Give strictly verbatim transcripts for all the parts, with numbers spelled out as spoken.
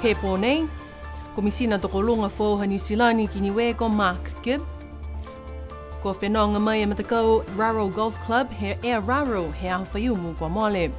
He pō nei, Komisina Tokoluga foou ha Niu Silani ki Niue ko Mark Gibb. Kua fenoga mai e matakau Raro Golf Club he Air Raro he aho Faiumu kua mole.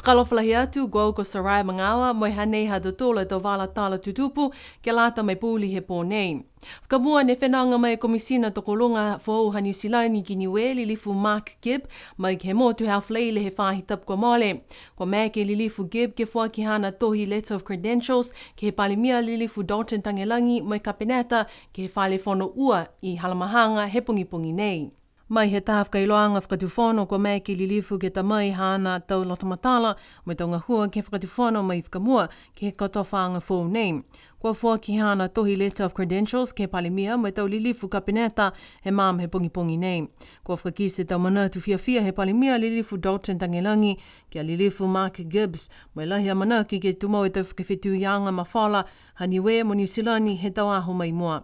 Fakaalofa lahi atu, ko au ko Sarai Magaoa, mo e hanei ha tautolu a tau vala tala tutupu ke lata mo e pouli he pō nei. Fakamua, ne fenoga mai e Komisina Tokoluga foou ha Niu Silani ki Niue, Lilifu Mark Gibb, mai ke he motu he aho Falaile he faahi tapu kua mole. Kua maeke e Lilifu Gibb ke foaki haana tohi Letter of Credentials ke he Palemia Lilifu Dalton Tagelagi mo e Kapeneta ke he Fale Fono Ua i Halamahaga he pogipogi nei. Mai he taha fakailoaaga Fakatufono, kua maeke e Lilifu ke ta mai haana tau loto matala mo e tau gahua ke he Fakatufono mai fakamua ke he kotofaaga foou nei. Kua foaki haana tohi Letter of Credentials ke he Palemia mo e tau Lilifu Kapeneta he magaaho he pogipogi nei. Kua fakakite e tau manatu fiafia he Palemia Lilifu Dalton Tagelagi ki a Lilifu Mark Gibb, mo e lahi amanaki ke tumau e tau fakafetuiaga mafola ha Niue mo Niu Silani he tau aho mai mua.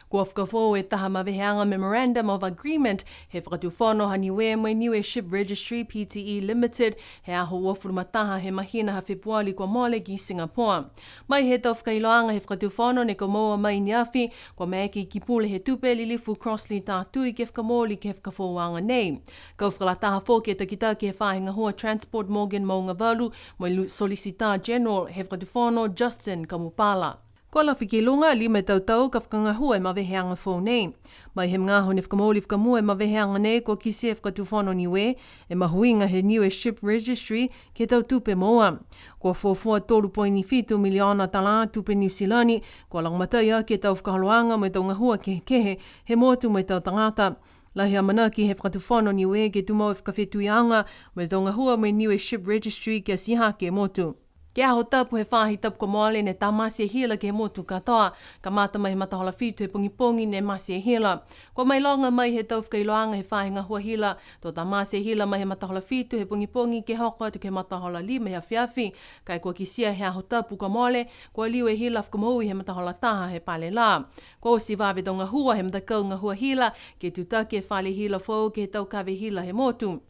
Kua fakafoou e taha maveheaga Memorandum of Agreement he Fakatufono ha Niue mo e Niue Ship Registry Pte Limited he aho uafulu ma taha he mahina ha Fepuali kua mole ki Singapore. Mai he tau fakailoaaga he Fakatufono ne kua moua mai ne afi, kua maeke e Ikipule he Tupe Lilifu Crossley Tatui ke fakamooli ke he fakafoouaga nei. Kua fakalataha foki e takitaki he faahi gahua Transport Morgan Maugavalu mo e Solicitor General he Fakatufono Justin Kamupala. Kua lafi ki luga lima e tau tau ka fakagahua e maveheaga foou nei. Mai he magaaho ne fakamooli fakamua e maveheaga nei, kua kitia e Fakatufono Niue e mahuiga he Niue Ship Registry ke he tau tupe moua. Kua fuafua tolu poini fitu miliona tālā tupe Niu Silani, kua lagomatai aki e tau fakaholoaga mo e tau gahua kehekehe he motu mo e tau tagata. Lahi amanaki he Fakatufono Niue ke tumau e fakafetuiaga mo e tau gahua mo e Niue Ship Registry ke atihake e motu. Ke he aho tapu he faahi tapu kua mole ne tamate e hila ke he motu katoa, kamata mai he matahola fitu he pogipogi ne mate e hila. Kua mailoga mai he tau fakailoaaga he faahi gahua hila, to tamate e hila mai he matahola fitu he pogipogi ke hoko atu ke he matahola lima he afiafi, ka e kua kitia he aho tapu kua mole, kua liu e hila fakamoui he matahola taha he pale lā. Kua oti vave e tau gahua he matakau gahua hila ke tutaki e fale hila foou ke he tau kave hila he motu.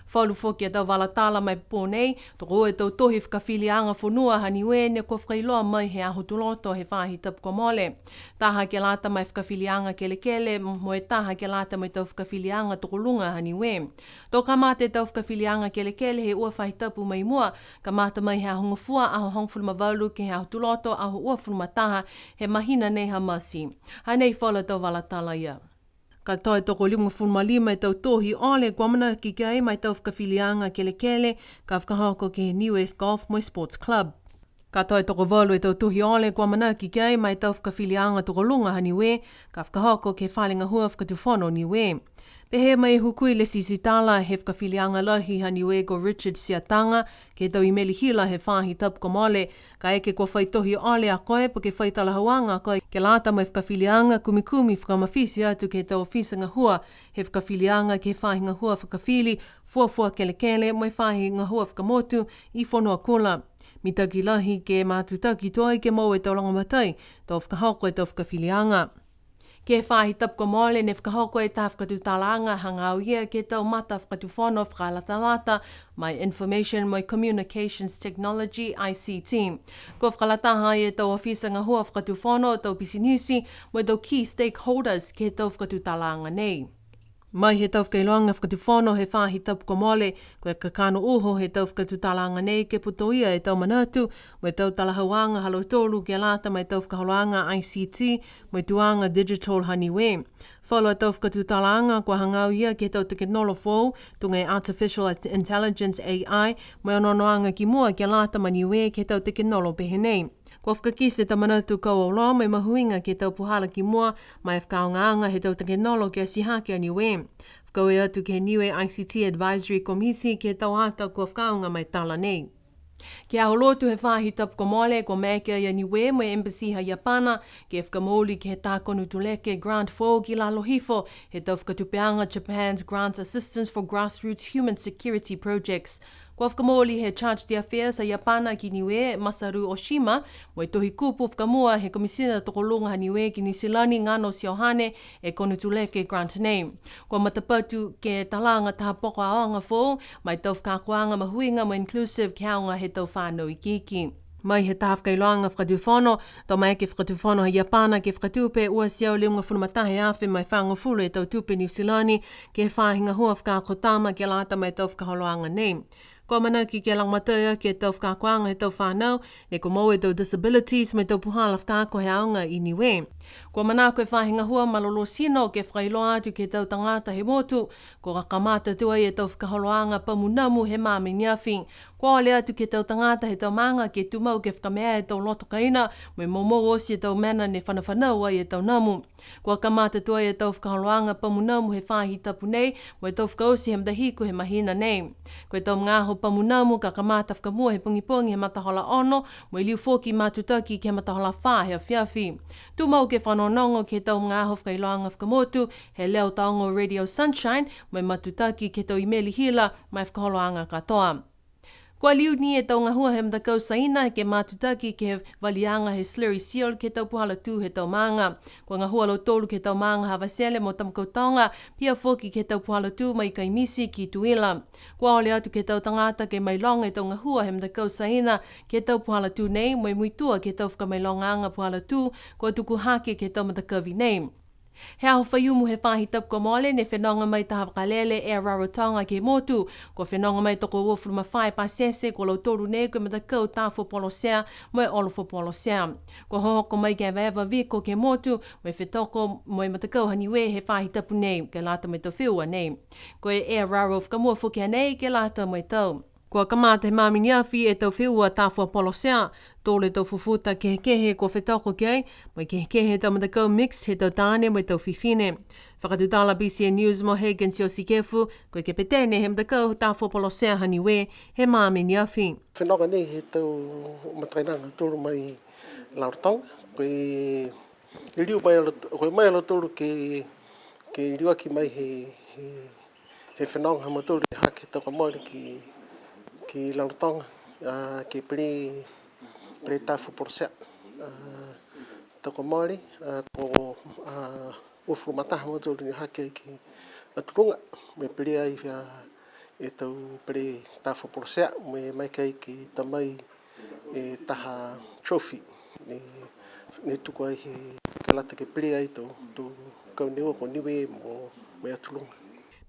Falu foki a tau vala tala ma e pō nei, tokoua e tau tohi fakafiliaga fonua ha Niue ne kua fakailoa mai he aho Tuloto he faahi tapu kua mole. Taha ke lata ma e fakafiliaga kelekele, mo e taha ke lata ma e tau fakafiliaga tokoluga ha Niue. To kamata e tau fakafiliaga kelekele he ua faahi tapu mai mua, kamata mai he aho Gofua, aho hogofulu ma valu, ke he aho Tuloto, aho uafulu ma taha he mahina nei ha Mati. Hanei falu a tau vala tala ia. Katoa e tokolimagofulu ma lima e tau tohi ole kua amanaki ki ai ma e tau fakafiliaga kelekele, ka fakahoko ke he Niue Golf mo e Sports Club. Katoa e tokovalu e tau tohi ole kua amanaki ki ai ma e tau fakafiliaga tokoluga ha Niue, ka fakahoko ke he fale gahua Fakatufono Niue. Pehē mai e hukui lesitala he fakafiliaga lahi ha Niue ko Richard Siataga, ke he tau imeli hila he faahi tapu kua mole, kaeke kua fai tohi ole a koe, po ke fai talahauaga a koe, ke lata mo e fakafiliaga, kumikumi fakamafiti atu ke he tau ofisa gahua he fakafiliaga, ke he faahi gahua fakafili, fuafua kelekele, mo e faahi gahua fakamotu i Fonuakula. Mitaki lahi ke matutaki tuai ke moua e tau lagomatai, to fakahoko e tau fakafiliaga. Ke he faahi tapu kua mole ne fakahoko e taha fakatutalaaga hagaao ia ke he tau mata fakatufono fakalatalata ma e Information mo e Communications Technology, I C T. Kua fakalataha ai e tau ofisa gahua fakatufono, tau pisinisi, mo e tau key stakeholders ke he tau fakatutalaaga nei. Mai he tau fakailoaga fakatufono he faahi tapu kua mole, ko e kakano uho he tau fakatutalaaga nei ke putoia e tau manatu, mo e tau talahauaga ha lautolu ke lata ma e tau fakaholoaga I C T, mo e tuaga digital ha Niue. Falu a tau fakatutalaaga kua hagaao ia ke he tau tekenolo foou, tuga e Artificial Intelligence, A I, mo e onoonoaga ki mua ke lata ma Niue ke he tau tekenolo pehē nei. Kua fakakite e tau manatu kau auloa mo e mahuiga ke he tau puhala ki mua, ma e fakaaogaaga he tau tekenolo ke atihake a Niue. Fakaaue atu ke he Niue I C T Advisory Committee ke he tau ata kua fakaaoga ma e tala nei. Ke he aho Lotu he faahi tapu kua mole, kua maeke ai a Niue mo e Embassy ha Iapana ke fakamooli ke he Takonu Tuleke grant foou ki lalo hifo he tau fakatupeaga Japan's Grants Assistance for Grassroots Human Security Projects. Kua fakamooli he Charge d'Affaires a Iapana ki Niue, Masaru Oshima, mo e tohi kupu fakamua he Komisina Tokoluga ha Niue ki Niu Silani, Gano Siohane, e Konotuleke Grant nei. Kua matapatu ke talaga taha poko aoga foou, ma e tau fakaakoaga mahuiga mo inclusive ke he aoga he tau fanau ikiiki. Mai he taha fakailoaga fakatufono, to maeke e Fakatufono ha Iapana ke fakatupe ua e teau limagofulu ma taha e afe mo e fagofulu e tau tupe Niu Silani, ke he faahi gahua fakaako tama ke lata mo e tau fakaholoaga nei. Kua amanaki ke lagomatai aki e tau fakaakoaga he tau fanau, ne kua moua e tau disabilities mo e tau puhala fakaako he aoga i Niue. Kua manako e faahi gahua malolō tino ke fakailoa atu ke he tau tagata he motu, kua kamata tuai e tau fakaholoaga pamu namu he magaaho i ne afi. Kua ole atu ke he tau tagata he tau maaga ke tumau ke fakamea e tau loto kaina, mo e moumou oti e tau mena ne fanafanau ai e tau namu. Kua kamata tuai e tau fakaholoaga pamu namu he faahi tapu nei, mo e tau fakaoti he matahiku he mahina nei. Ko e tau magaaho pamu namu ka kamata fakamua he pogipogi he matahola ono, mo e liu foki matutaki ke he matahola fā he afiafi. Tumau ke fanogonogo ke he tau magaaho fakailoaga fakamotu, he leo taogo Radio Sunshine, mo e matutaki ke he tau imeli hila, mo e fakaholoaga katoa. Kua liu ni e tau gahua he matakau Saina ke matutaki ke he valiaga he slurry seal ke he tau puhala tū he tau maaga. Kua gahua a lautolu ke he tau maaga ha Avatele mo Tamakautoga, pihia foki ke he tau puhala tū mai Kaimiti ki Tuila. Kua ole atu ke he tau tagata ke mailoga e tau gahua he matakau Saina ke he tau puhala tū nei, mo e muitua ke he tau fakamailogaaga puhala tū, kua tuku hake ke he tau matakavi nei. He aho Faiumu he faahi tapu kua mole ne fenoga mai taha vakalele Air Rarotonga ke he motu. Kua fenoga mai tokouafulu ma fā e pasese, ko lautolu nei ko e matakau Tafua Polosea mo e Olofa Polosea. Kua hohoko mai ke evaeva viko ke he motu, mo e fetoko mo e matakau ha Niue he faahi tapu nei, ke lata mo e tau feua nei. Ko e Air Raro fakamua foki a nei, ke lata mo e tau. Kua kamata he magaaho i ne afi e tau feua Tafua Polosea, tolu e tau fufuta kehekehe kua fetoko ki ai, mo e kehekehe e tau matakau mixed he tau taane mo e tau fifine. Fakatutala BCN News mo Hagen Siosikefu, ko e kepetene he matakau Tafua Polosea ha Niue, he magaaho i ne afi. Fenoga nei he tau matakainaga tolu mai Rarotonga, ko e liu mai a laut-, ko e mai a lautolu ke, ke liuaki mai he, he, he fenoga ha mautolu hake tau kua mole ki, ki Rarotonga, a, ke pele, pele Tafua Polosea. A, tau kua mole, a, tokouafulu ma taha mautolu ne hake ki Aturuga, mo e pele ai, a, e tau pele Tafua Polosea, mo e maeke ai ke ta mai e taha trophy ne, ne tuku ai he, ke lata ke pele ai tau, tau kau ne ua ko Niue mo, mo e Aturuga.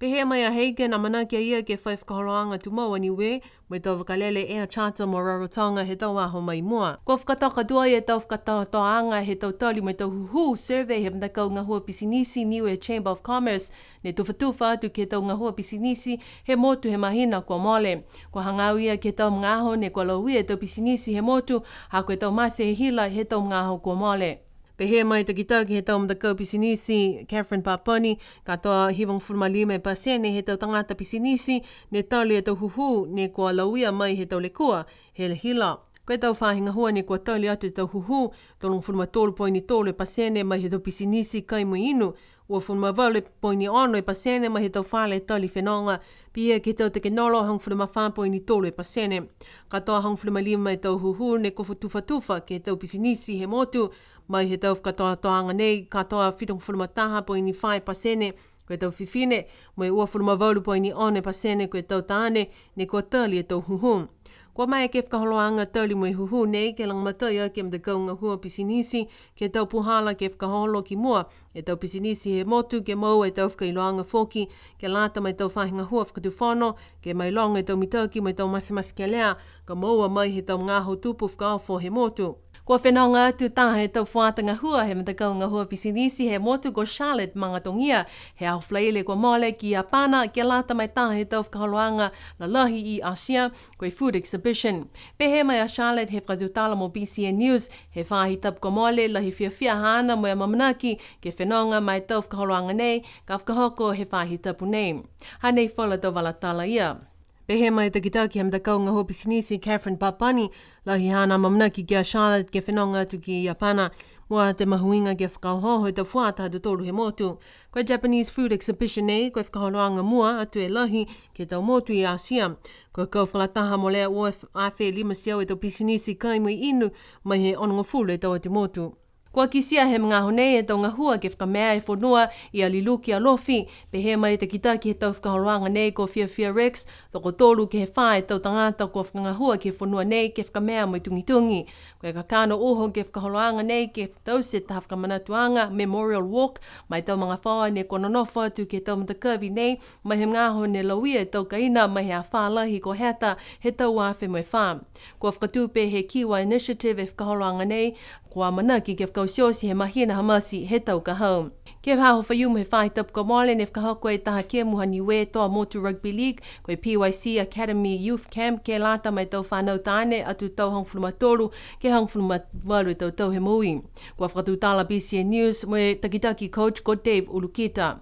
Pehē mai a Hagen, amanaki a ia ke fai fakaholoaga tumau a Niue mo e tau vakalele Air Charter mo Rarotonga he tau aho mai mua. Kua fakatoka tuai e tau fakakatoatoaga he tau tali mo e tau hūhū survey he matakau gahua pisinisi Niue Chamber of Commerce, ne tufatufa atu ke he tau gahua pisinisi he motu he mahina kua mole. Kua hagaao ia ke he tau magaaho ne kua lauia e tau pisinisi he motu, ha ko e tau mate he hila he tau magaaho kua mole. Pehē mai e takitaki he tau matakau pisinisi, Catherine Papani, katoa hivagofulu ma lima e pasene he tau tagata pisinisi ne tali e tau hūhū ne kua lauia mai he tau lekua he hila. Ko e tau faahi gahua ne kua tali atu e tau hūhū, tolugofulu ma tolu poini tolu e pasene mai he tau pisinisi kai mo e inu, uafulu ma valu poini ono e pasene mai he tau fale tali fenoga, pihia ke he tau tekenolosi hogofulu ma fā poini tolu e pasene. Katoa hogofulu ma lima e tau hūhū ne kua tufatufa ke he tau pisinisi he motu, mai he tau fakakatoatoaga nei, katoa fitugofulu ma taha poini fā e pasene ko e tau fifine, mo e uafulu ma valu poini ono e pasene ko e tau taane, ne kua tali e tau hūhū. Kua maeke e fakaholoaga tali mo e hūhū nei ke lagomatai aki e matakau gahua pisinisi ke he tau puhala ke fakaholo ki mua e tau pisinisi he motu ke moua e tau fakailoaga foki ke lata mo e tau faahi gahua fakatufono, ke mailoga e tau mitaki mo e tau matematekelea ka moua mai he tau magaaho tupu fakaofo he motu. Kua fenoga atu taha he tau fuata gahua he matakau gahua pisinisi he motu ko Charlotte Magatogia, he aho Falaile kua mole ki Iapana, ke lata mo e taha he tau fakaholoaga lalahi i Asia, ko e food exhibition. Pehē mai a Charlotte he fakatutala mo BCN News, he faahi tapu kua mole, lahi e fiafia haana mo e amaamanaki ke fenoga mo e tau fakaholoaga nei, ka fakahoko he faahi tapu nei. Hanei falu a tau vala tala ia. Pehē mai e takitaki he matakau gahua pisinisi Catherine Papani, lahi haana amaamanaki ki a Charlotte ke fenoga atu ki Iapana, Kua te mahuiga ke fakaohooho e tau fuata ha tautolu he motu. Ko e Japanese Food Exhibition nei, ko e fakaholoaga mua atu e lahi ke he tau motu i Asia. Ko e kau fakalataha molea ua afe lima e teau e tau pisinisi kai mo e inu mai he onogofulu e tau atu motu. Kua kitia he magaaho nei e tau gahua ke fakamea e fonua i Aliluki Alofi, pehē mai e takitaki he tau fakaholoaga nei ko Fiafia Rex, tokotolu ke he fā e tau tagata kua fakagahua ke he fonua nei ke fakamea mo e tugitugi. Ko e kakano uho ke he fakaholoaga nei ke taute taha fakamanatuaga, Memorial Walk, ma e tau magafaoa ne kua nonofo atu ke he tau matakavi nei, mai he magaaho ne lauia e tau kaina mai he afā lahi ko Heta he tau ua afe mo e fā. Kua fakatupe he Kiwa Initiative e fakaholoaga nei, kua amanaki ke fakaotioti he mahina ha Mati he tau ka hau. Ke he aho Faiumu he faahi tapu kua mole ne fakahoko e taha kemu ha Niue Toa Motu Rugby League, ko e P Y C Academy Youth Camp, ke lata mo e tau fanau taane atu tau hogofulu ma tolu ke hogofulu ma valu e tau tau he moui. Kua fakatutala B C N News mo e takitaki coach ko Dave Ulukita.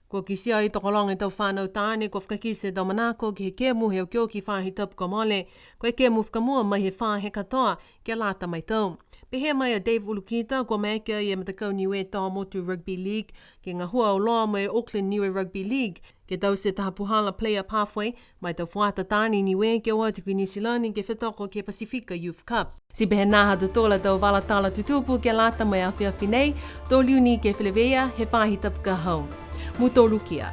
Kua kitia e tokologa e tau fanau taane kua fakakite e tau manako ke he kemu he okioki faahi tapu kua mole. Ko e kemu fakamua mai he faahi katoa ke lata mo e tau. Pehē mai a Dave Ulukita, kua maeke e matakau Niue Toa Motu Rugby League ke gahua auloa mo e Auckland Niue Rugby League, ke taute taha puhala Player Pathway, ma e tau fuata taane Niue ke o atu ki Niu Silani ke fetoko ke he Pasifika Youth Cup. Ti pehē nā ha tautolu a tau vala tala tutupu ke lata mo e afiafi nei, to liu ni ke feleveia he faahi tapu ka hau. Mutolu kia.